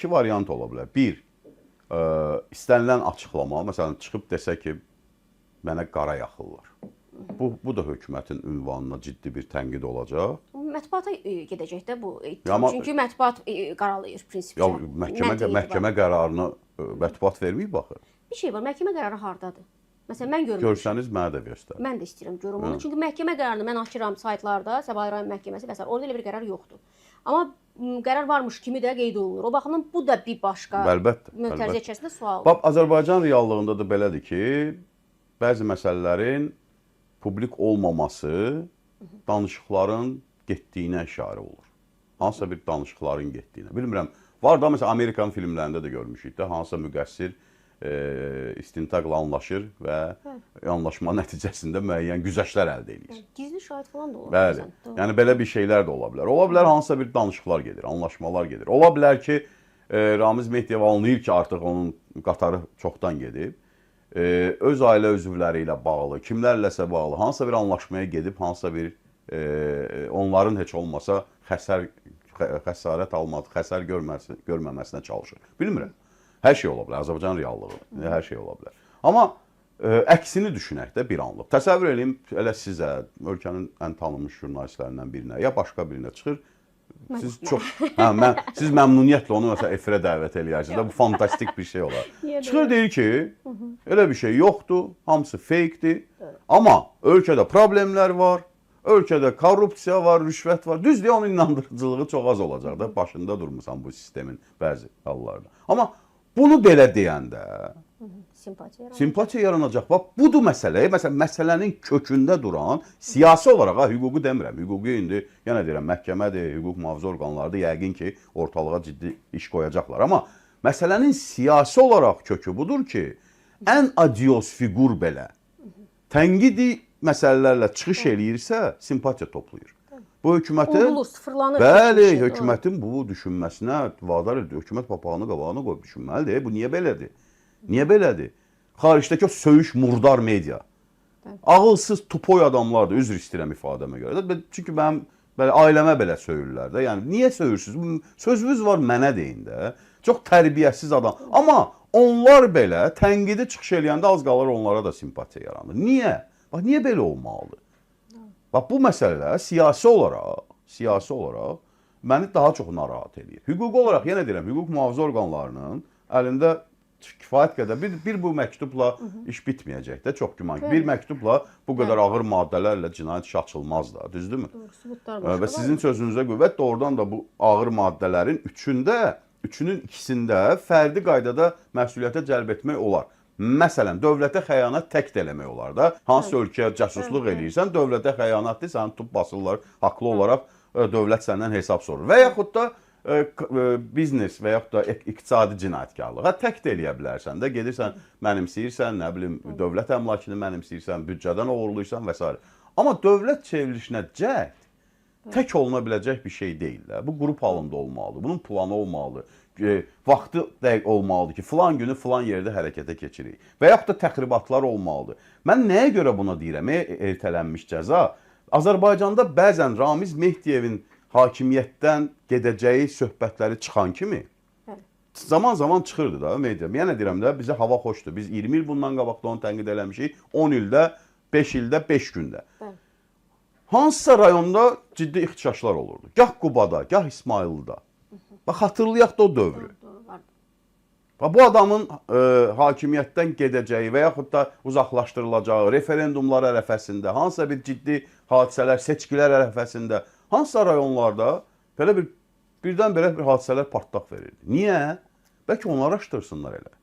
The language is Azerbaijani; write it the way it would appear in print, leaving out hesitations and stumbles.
İki variant ola bilər. Bir, istənilən açıqlama, məsələn, çıxıb desə ki, mənə qara yaxırlar. Bu da hökumətin ünvanına ciddi bir tənqid olacaq. Mətbuata gedəcək də bu ittiham. Ya amma- Çünki mətbuat qaralayır prinsipcə. Ya məhkəmə Mətn məhkəmə qərarını mətbuat verməyib axı. Bir şey var, məhkəmə qərarı hardadır? Məsələn, mən görmürəm. Görsəniz mənə də göstərin. Mən də istəyirəm görüm onu. Çünki məhkəmə qərarını mən açıram saytlarda, Səbail rayon məhkəməsi və sair. Orada elə bir qərar yoxdur. Amma qərar varmış kimi də qeyd olunur. O baxımdan bu da bir başqa Əlbəttə, mötərizə əlbəttə. içərisində sualdır. Bax, Azərbaycan reallığında da belədir ki, bəzi məsələlərin publik olmaması danışıqların getdiyinə işarə olur. Hansısa bir danışıqların getdiyinə. Bilmirəm, var da məsələn Amerikan filmlərində də görmüşük də hansısa müqəssir istintaqla anlaşır və anlaşma nəticəsində müəyyən güzəştlər əldə eləyir. Gizli şahid falan da olar Bəli. bəzən. Doğru. Yəni belə bir şeylər də ola bilər. Ola bilər hansısa bir danışıqlar gedir, anlaşmalar gedir. Ola bilər ki, Ramiz Mehdiyev anlayır ki, artıq onun qatarı çoxdan gedib. Öz ailə üzvləri ilə bağlı, kimlərləsə bağlı hansısa bir anlaşmaya gedib, hansısa bir onların heç olmasa xəsarət almadı, xəsər görməməsinə çalışır. Bilmirəm. Hər şey ola bilər. Azərbaycan reallığıdır. Hər şey ola bilər. Amma əksini düşünək də bir anlıq. Təsəvvür eləyin, elə sizə, ölkənin ən tanınmış jurnalistlərindən birinə ya başqa birinə çıxır. Siz çox hə, siz məmnuniyyətlə onu məsələn efirə dəvət eləyərsiniz də, bu fantastik bir şey olar. Niyə də Çıxır deyir ki, elə bir şey yoxdur, hamısı fake-dir. Amma ölkədə problemlər var, ölkədə korrupsiya var, rüşvət var. Düzdür, onun inandırıcılığı çox az olacaq da, başında durmusan bu sistemin bəzi hallarda. Amma bunu belə deyəndə Simpatiya yaranır. simpatiya yaranacaq. Bax, budur məsələ. Məsələn, məsələnin kökündə duran siyasi olaraq, ha, hüquqi demirəm. Hüquqi indi yenə deyirəm, məhkəmədir, hüquq mühafizə orqanlarıdır. Yəqin ki, ortalığa ciddi iş qoyacaqlar. Amma məsələnin siyasi olaraq kökü budur ki, ən adios fiqur belə tənqidi məsələlərlə çıxış eləyirsə, simpatiya toplayır. Bu hökumətə Unudulur, sıfırlanır. Bəli, keçmişi, doğru. hökumətin bu düşünməsinə vadar edir. Hökumət papağını qabağına qoyub düşünməlidir. Bu niyə belədir? Niyə belədir? Xaricdəki o söyüş murdar media. Ağılsız tupoy adamlardır. Üzr istəyirəm ifadəmə görə də. Çünki mənim belə ailəmə belə söyürlər də. Yəni niyə söyürsüz? Sözünüz var mənə deyin də. Çox tərbiyəsiz adam. Amma onlar belə tənqidi çıxış eləyəndə az qalır onlara da simpatiya yaranır. Niyə? Bax, niyə belə olmalıdır? Bax, bu məsələlər siyasi olaraq məni daha çox narahat eləyir. Hüquqi olaraq yenə deyirəm, hüquq mühafizə orqanlarının əlində kifayət qədər bir bu məktubla iş bitməyəcək də, çox güman ki. Bir məktubla bu qədər ağır maddələrlə cinayət işi açılmaz da, düzdürmü? Doğru, sübutlar başqa Və var sizin mı? sözünüzə qüvvət, doğrudan da bu ağır maddələrin üçünün ikisində fərdi qaydada məsuliyyətə cəlb etmək olar. Məsələn, dövlətə xəyanət tək də eləmək olar da. Hansı ölkəyə cəsusluq eləyirsən, dövlətə xəyanətdir, səni tutub basırlar, haqlı olaraq dövlət səndən hesab sorur. Və yaxud da biznes və yaxud da iqtisadi cinayətkarlıq. Ha, tək də eləyə bilərsən də, gedirsən, mənimsəyirsən, nə bilim, dövlət əmlakını mənimsəyirsən, büdcədən oğurlayırsan və sair. Amma dövlət çevrilişinə cəhd tək oluna biləcək bir şey deyil də. Bu qrup halında olmalıdır. Bunun planı olmalıdır. Vaxtı dəqiq olmalıdır ki, filan günü filan yerdə hərəkətə keçirik. Və yaxud da təxribatlar olmalıdır. Mən nəyə görə buna deyirəm? Ertələnmiş cəza. Azərbaycanda bəzən Ramiz Mehdiyevin hakimiyyətdən gedəcəyi söhbətləri çıxan kimi zaman-zaman çıxırdı da media. Yenə deyirəm də, bizə hava xoşdur. Biz 20 il bundan qabaq da onu tənqid eləmişik. 10 ildə, 5 ildə, 5 gündə. Hansısa rayonda ciddi ixtişaşlar olurdu. Gah Qubada, gah İsmayıllıda. Bax, xatırlayaq da o dövrü. Doğru, var. Bax, bu adamın hakimiyyətdən gedəcəyi və yaxud da uzaqlaşdırılacağı referendumlar ərəfəsində, hansısa bir ciddi hadisələr, seçkilər ərəfəsində, hansısa rayonlarda belə bir birdən-birə bir hadisələr partlaq verirdi. Niyə? Bəlkə onu araşdırsınlar elə.